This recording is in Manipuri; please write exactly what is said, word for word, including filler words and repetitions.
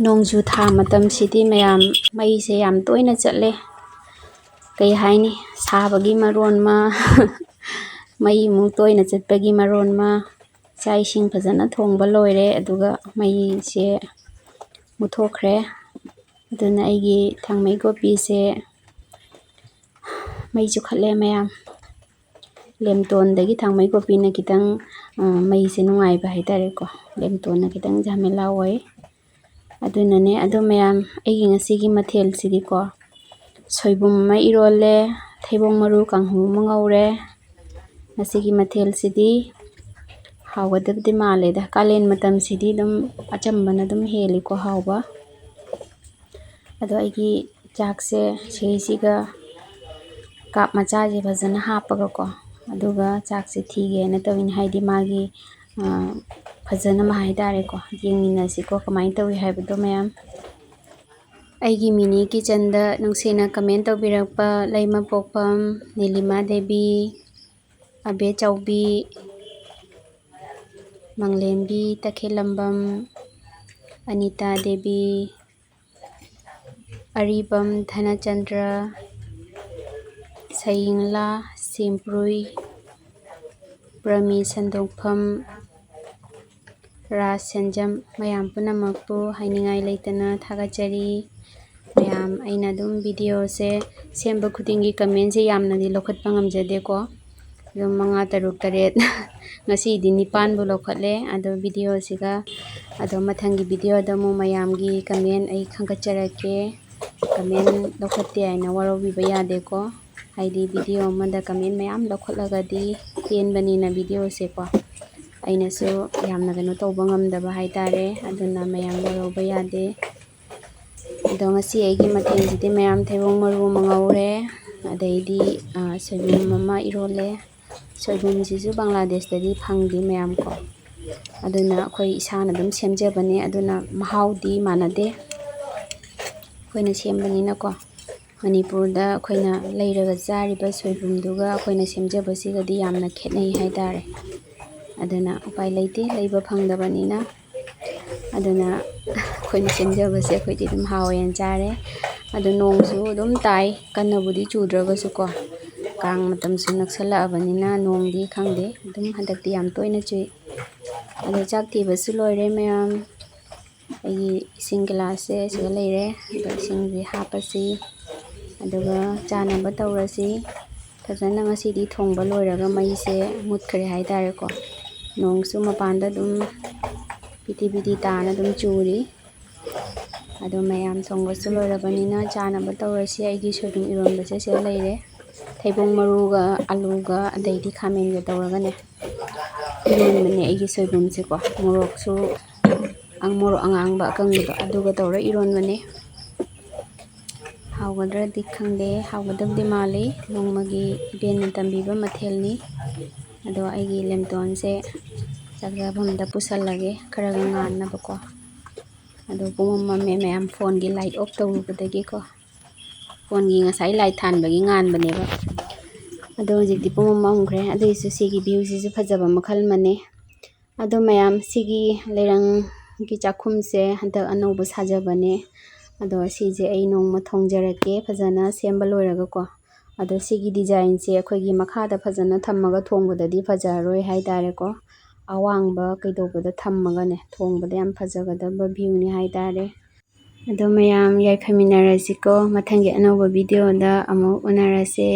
ꯅꯣꯡꯖꯨ ꯊꯥ ꯃꯇꯝꯁꯤꯗꯤ ꯃꯌꯥꯝ, ꯃꯩꯁꯦ ꯌꯥꯝ ꯇꯣꯏꯅ ꯆꯠꯂꯦ꯫ ꯀꯩ ꯍꯥꯏꯅꯤ, ꯁꯥꯕꯒꯤ ꯃꯔꯣꯟ ꯑꯃ, ꯃꯩ ꯑꯃꯨꯛ ꯇꯣꯏꯅ ꯆꯠꯄꯒꯤ ꯃꯔꯣꯟ ꯑꯃ꯫ ꯆꯥꯛ ꯏꯁꯤꯡ ꯐꯖꯅ ꯊꯣꯡꯕ ꯂꯣꯏꯔꯦ, ꯑꯗꯨꯒ ꯃꯩꯁꯦ ꯃꯨꯠꯊꯣꯛꯈ꯭ꯔꯦ꯫ ꯑꯗꯨꯅ ꯑꯩꯒꯤ ꯊꯥꯡꯃꯩ ꯀꯣꯄꯤꯁꯦ ꯃꯩ ꯆꯨꯈꯠꯂꯦ ꯃꯌꯥꯝ꯫ ꯂꯦꯝꯇꯣꯟꯗꯒꯤ ꯊꯥꯡꯃꯩ ꯀꯣꯄꯤꯅ ꯈꯤꯇꯪ, ꯑ, ꯃꯩꯁꯦ ꯅꯨꯡꯉꯥꯏꯕ ꯍꯥꯏꯇꯥꯔꯦꯀꯣ꯫ ꯂꯦꯝꯇꯣꯟꯅ ꯈꯤꯇꯪ ꯖꯥꯃꯦꯂꯥ ꯑꯣꯏ꯫ ꯑꯗꯨꯅꯅꯦ, ꯑꯗꯣ ꯃꯌꯥꯝ, ꯑꯩꯒꯤ ꯉꯁꯤꯒꯤ ꯃꯊꯦꯜꯁꯤꯗꯤꯀꯣ, ꯁꯣꯏꯕꯨꯝ ꯑꯃ ꯏꯔꯣꯜꯂꯦ, ꯊꯩꯕꯣꯡ ꯃꯔꯨ ꯀꯥꯡꯍꯧ ꯑꯃ ꯉꯧꯔꯦ꯫ ꯉꯁꯤꯒꯤ ꯃꯊꯦꯜꯁꯤꯗꯤ ꯍꯥꯎꯒꯗꯕꯗꯤ ꯃꯥꯜꯂꯦꯗ꯫ ꯀꯥꯂꯦꯟ ꯃꯇꯝꯁꯤꯗꯤ ꯑꯗꯨꯝ ꯑꯆꯝꯕꯅ ꯑꯗꯨꯝ ꯍꯦꯜꯂꯤꯀꯣ ꯍꯥꯎꯕ꯫ ꯑꯗꯣ ꯑꯩꯒꯤ ꯆꯥꯛꯁꯦ ꯁꯤꯁꯤꯒ ꯀꯥꯞ ꯃꯆꯥꯁꯦ ꯐꯖꯅ ꯍꯥꯞꯄꯒꯀꯣ, ꯑꯗꯨꯒ ꯆꯥꯛꯁꯦ ꯊꯤꯒꯦꯅ ꯇꯧꯔꯤꯅꯤ꯫ ꯍꯥꯏꯗꯤ ꯃꯥꯒꯤ, ꯑ, ꯐꯖꯅꯕ ꯍꯥꯏꯇꯥꯔꯦꯀꯣ꯫ ꯌꯦꯡꯃꯤꯟꯅꯁꯤꯀꯣ ꯀꯃꯥꯏꯅ ꯇꯧꯏ ꯍꯥꯏꯕꯗꯣ ꯃꯌꯥꯝ꯫ ꯑꯩꯒꯤ mini kitchenꯗ ꯅꯨꯡꯁꯤꯅ comment ꯇꯧꯕꯤꯔꯛꯄ ꯂꯩꯃꯄꯣꯛꯐꯝ ꯅꯤꯂꯤꯃꯥ ꯗꯦꯕꯤ, ꯑꯕꯦ ꯆꯥꯎꯕꯤ, ꯃꯪꯂꯦꯝꯕꯤ ꯇꯈꯦꯜꯂꯝꯕꯝ, ꯑꯅꯤꯇꯥ ꯗꯦꯕꯤ, ꯑꯔꯤꯕꯝ ꯙꯅꯆꯟꯗ꯭ꯔ, ꯁꯌꯤꯡꯂꯥ ꯁꯦꯝꯄ꯭ꯔꯨꯏ, ꯄ꯭ꯔꯃꯤ ꯁꯟꯗꯣꯛꯐꯝ, ꯔꯥꯖ ꯁꯦꯟꯖꯝ, ꯃꯌꯥꯝ ꯄꯨꯝꯅꯃꯛꯄꯨ ꯍꯥꯏꯅꯤꯡꯉꯥꯏ ꯂꯩꯇꯅ ꯊꯥꯒꯠꯆꯔꯤ꯫ ꯃꯌꯥꯝ, ꯑꯩꯅ ꯑꯗꯨꯝ videoꯁꯦ ꯁꯦꯝꯕ ꯈꯨꯗꯤꯡꯒꯤ commentꯁꯦ ꯌꯥꯝꯅꯗꯤ ꯂꯧꯈꯠꯄ ꯉꯝꯖꯗꯦꯀꯣ, ꯑꯗꯨꯝ ꯃꯉꯥ, ꯇꯔꯨꯛ, ꯇꯔꯦꯠ꯫ ꯉꯁꯤꯗꯤ ꯅꯤꯄꯥꯟꯕꯨ ꯂꯧꯈꯠꯂꯦ꯫ ꯑꯗꯣ videoꯁꯤꯒ, ꯑꯗꯣ ꯃꯊꯪꯒꯤ videoꯗ ꯑꯃꯨꯛ ꯃꯌꯥꯝꯒꯤ comment ꯑꯩ ꯈꯟꯒꯠꯆꯔꯛꯀꯦ꯫ Comment ꯂꯧꯈꯠꯇꯦ ꯍꯥꯏꯅ ꯋꯥꯔꯧꯕꯤꯕ ꯌꯥꯗꯦꯀꯣ꯫ ꯍꯥꯏꯗꯤ video ꯑꯃꯗ comment ꯃꯌꯥꯝ ꯂꯧꯈꯠꯂꯒꯗꯤ ꯄꯦꯟꯕꯅꯤꯅ videoꯁꯦꯀꯣ꯫ ꯑꯩꯅꯁꯨ ꯌꯥꯝꯅ ꯀꯩꯅꯣ ꯇꯧꯕ ꯉꯝꯗꯕ ꯍꯥꯏꯇꯥꯔꯦ꯫ ꯑꯗꯨꯅ ꯃꯌꯥꯝ ꯋꯥꯔꯧꯕ ꯌꯥꯗꯦ꯫ ꯑꯗꯣ ꯉꯁꯤ ꯑꯩꯒꯤ ꯃꯊꯦꯜꯁꯤꯗꯤ ꯃꯌꯥꯝ ꯊꯩꯕꯣꯡ ꯃꯔꯨ ꯑꯃ ꯉꯧꯔꯦ, ꯑꯗꯩꯗꯤ, ꯑ, ꯁꯣꯏꯕꯨꯝ ꯑꯃ ꯏꯔꯣꯜꯂꯦ꯫ ꯁꯣꯏꯕꯨꯝꯁꯤꯁꯨ ꯕꯪꯒ꯭ꯂꯥꯗꯦꯁꯇꯗꯤ ꯐꯪꯗꯦ ꯃꯌꯥꯝ ꯀꯣ꯫ ꯑꯗꯨꯅ ꯑꯩꯈꯣꯏ ꯏꯁꯥꯅ ꯑꯗꯨꯝ ꯁꯦꯝꯖꯕꯅꯦ꯫ ꯑꯗꯨꯅ ꯃꯍꯥꯎꯗꯤ ꯃꯥꯟꯅꯗꯦ꯫ ꯑꯩꯈꯣꯏꯅ ꯁꯦꯝꯕꯅꯤꯅꯀꯣ꯫ ꯃꯅꯤꯄꯨꯔꯗ ꯑꯩꯈꯣꯏꯅ ꯂꯩꯔꯒ ꯆꯥꯔꯤꯕ ꯁꯣꯏꯕꯨꯝꯗꯨꯒ ꯑꯩꯈꯣꯏꯅ ꯁꯦꯝꯖꯕꯁꯤꯒꯗꯤ ꯌꯥꯝꯅ ꯈꯦꯠꯅꯩ ꯍꯥꯏꯇꯥꯔꯦ꯫ ꯑꯗꯨꯅ ꯎꯄꯥꯏ ꯂꯩꯇꯦ, ꯂꯩꯕ ꯐꯪꯗꯕꯅꯤꯅ꯫ ꯑꯗꯨꯅ ꯑꯩꯈꯣꯏꯅ ꯁꯦꯝꯖꯕꯁꯦ ꯑꯩꯈꯣꯏꯗꯤ ꯑꯗꯨꯝ ꯍꯥꯎꯋꯦꯅ ꯆꯥꯔꯦ꯫ ꯑꯗꯣ ꯅꯣꯡꯁꯨ ꯑꯗꯨꯝ ꯇꯥꯏ, ꯀꯟꯅꯕꯨꯗꯤ ꯆꯨꯗ꯭ꯔꯒꯁꯨꯀꯣ꯫ ꯀꯥꯡ ꯃꯇꯝꯁꯨ ꯅꯛꯁꯜꯂꯛꯑꯕꯅꯤꯅ ꯅꯣꯡꯗꯤ ꯈꯪꯗꯦ, ꯑꯗꯨꯝ ꯍꯟꯗꯛꯇꯤ ꯌꯥꯝ ꯇꯣꯏꯅ ꯆꯨꯏ꯫ ꯑꯗꯣ ꯆꯥꯛ ꯊꯤꯕꯁꯨ ꯂꯣꯏꯔꯦ ꯃꯌꯥꯝ꯫ ꯑꯩꯒꯤ ꯏꯁꯤꯡ ꯒꯤꯂꯥꯁꯁꯦ ꯁꯤꯗ ꯂꯩꯔꯦ꯫ ꯑꯗꯣ ꯏꯁꯤꯡꯁꯦ ꯍꯥꯞꯄꯁꯤ꯫ ꯑꯗꯨꯒ ꯆꯥꯅꯕ ꯇꯧꯔꯁꯤ꯫ ꯐꯖꯅ ꯉꯁꯤꯗꯤ ꯊꯣꯡꯕ ꯂꯣꯏꯔꯒ ꯃꯩꯁꯦ ꯃꯨꯠꯈ꯭ꯔꯦ ꯍꯥꯏꯇꯥꯔꯦꯀꯣ꯫ ꯅꯣꯡꯁꯨ ꯃꯄꯥꯟꯗ ꯑꯗꯨꯝ ꯄꯤꯇꯤ ꯄꯤꯇꯤ ꯇꯥꯅ ꯑꯗꯨꯝ ꯆꯨꯔꯤ꯫ ꯑꯗꯣ ꯃꯌꯥꯝ ꯊꯣꯡꯕꯁꯨ ꯂꯣꯏꯔꯕꯅꯤꯅ ꯆꯥꯅꯕ ꯇꯧꯔꯁꯤ꯫ ꯑꯩꯒꯤ ꯁꯣꯏꯕꯨꯝ ꯏꯔꯣꯟꯕꯁꯦ ꯁꯤꯗ ꯂꯩꯔꯦ꯫ ꯊꯩꯕꯣꯡ ꯃꯔꯨꯒ ꯑꯂꯨꯒ ꯑꯗꯩꯗꯤ ꯈꯥꯃꯦꯟꯒ ꯇꯧꯔꯒꯅꯦ ꯏꯔꯣꯟꯕꯅꯦ ꯑꯩꯒꯤ ꯁꯣꯏꯕꯨꯝꯁꯦꯀꯣ꯫ ꯃꯣꯔꯣꯛꯁꯨ, ꯑꯪ-, ꯃꯣꯔꯣꯛ ꯑꯉꯥꯡꯕ ꯑꯀꯪꯕꯗꯣ ꯑꯗꯨꯒ ꯇꯧꯔ ꯏꯔꯣꯟꯕꯅꯦ꯫ ꯍꯥꯎꯒꯗ꯭ꯔꯗꯤ ꯈꯪꯗꯦ, ꯍꯥꯎꯒꯗꯕꯗꯤ ꯃꯥꯜꯂꯤ꯫ ꯅꯣꯡꯃꯒꯤ ꯏꯕꯦꯟꯅ ꯇꯝꯕꯤꯕ ꯃꯊꯦꯜꯅꯤ꯫ ꯑꯗꯣ ꯑꯩꯒꯤ ꯂꯦꯝꯇꯣꯟꯁꯦ ꯆꯥꯛ ꯆꯥꯐꯝꯗ ꯄꯨꯁꯜꯂꯒꯦ, ꯈꯔꯒ ꯉꯥꯟꯅꯕꯀꯣ꯫ ꯑꯗꯣ ꯄꯨꯡ ꯑꯃ ꯃꯝꯃꯦ ꯃꯌꯥꯝ, ꯐꯣꯟꯒꯤ light off ꯇꯧꯔꯨꯕꯗꯒꯤꯀꯣ꯫ ꯐꯣꯟꯒꯤ ꯉꯁꯥꯏ light ꯊꯥꯟꯕꯒꯤ ꯉꯥꯟꯕꯅꯦꯕ꯫ ꯑꯗꯣ ꯍꯧꯖꯤꯛꯇꯤ ꯄꯨꯡ ꯑꯃ ꯃꯝꯈ꯭ꯔꯦ꯫ ꯑꯗꯨꯏꯁꯨ ꯁꯤꯒꯤ viewꯁꯤꯁꯨ ꯐꯖꯕ ꯃꯈꯜ ꯑꯃꯅꯦ꯫ ꯑꯗꯣ ꯃꯌꯥꯝ, ꯁꯤꯒꯤ ꯂꯩꯔꯪꯒꯤ ꯆꯥꯛꯈꯨꯝꯁꯦ ꯍꯟꯗꯛ ꯑꯅꯧꯕ ꯁꯥꯖꯕꯅꯦ꯫ ꯑꯗꯣ ꯁꯤꯁꯦ ꯑꯩ ꯅꯣꯡꯃ ꯊꯣꯡꯖꯔꯛꯀꯦ ꯐꯖꯅ ꯁꯦꯝꯕ ꯂꯣꯏꯔꯒꯀꯣ꯫ ꯑꯗꯣ ꯁꯤꯒꯤ designꯁꯦ ꯑꯩꯈꯣꯏꯒꯤ ꯃꯈꯥꯗ ꯐꯖꯅ ꯊꯝꯃꯒ ꯊꯣꯡꯕꯗꯗꯤ ꯐꯖꯔꯔꯣꯏ ꯍꯥꯏꯇꯥꯔꯦꯀꯣ꯫ ꯑꯋꯥꯡꯕ ꯀꯩꯗꯧꯕꯗ ꯊꯝꯃꯒꯅꯦ ꯊꯣꯡꯕꯗ ꯌꯥꯝ ꯐꯖꯒꯗꯕ viewꯅꯤ ꯍꯥꯏꯇꯥꯔꯦ꯫ ꯑꯗꯣ ꯃꯌꯥꯝ ꯌꯥꯏꯐꯃꯤꯟꯅꯔꯁꯤꯀꯣ꯫ ꯃꯊꯪꯒꯤ ꯑꯅꯧꯕ videoꯗ ꯑꯃꯨꯛ ꯎꯅꯔꯁꯦ꯫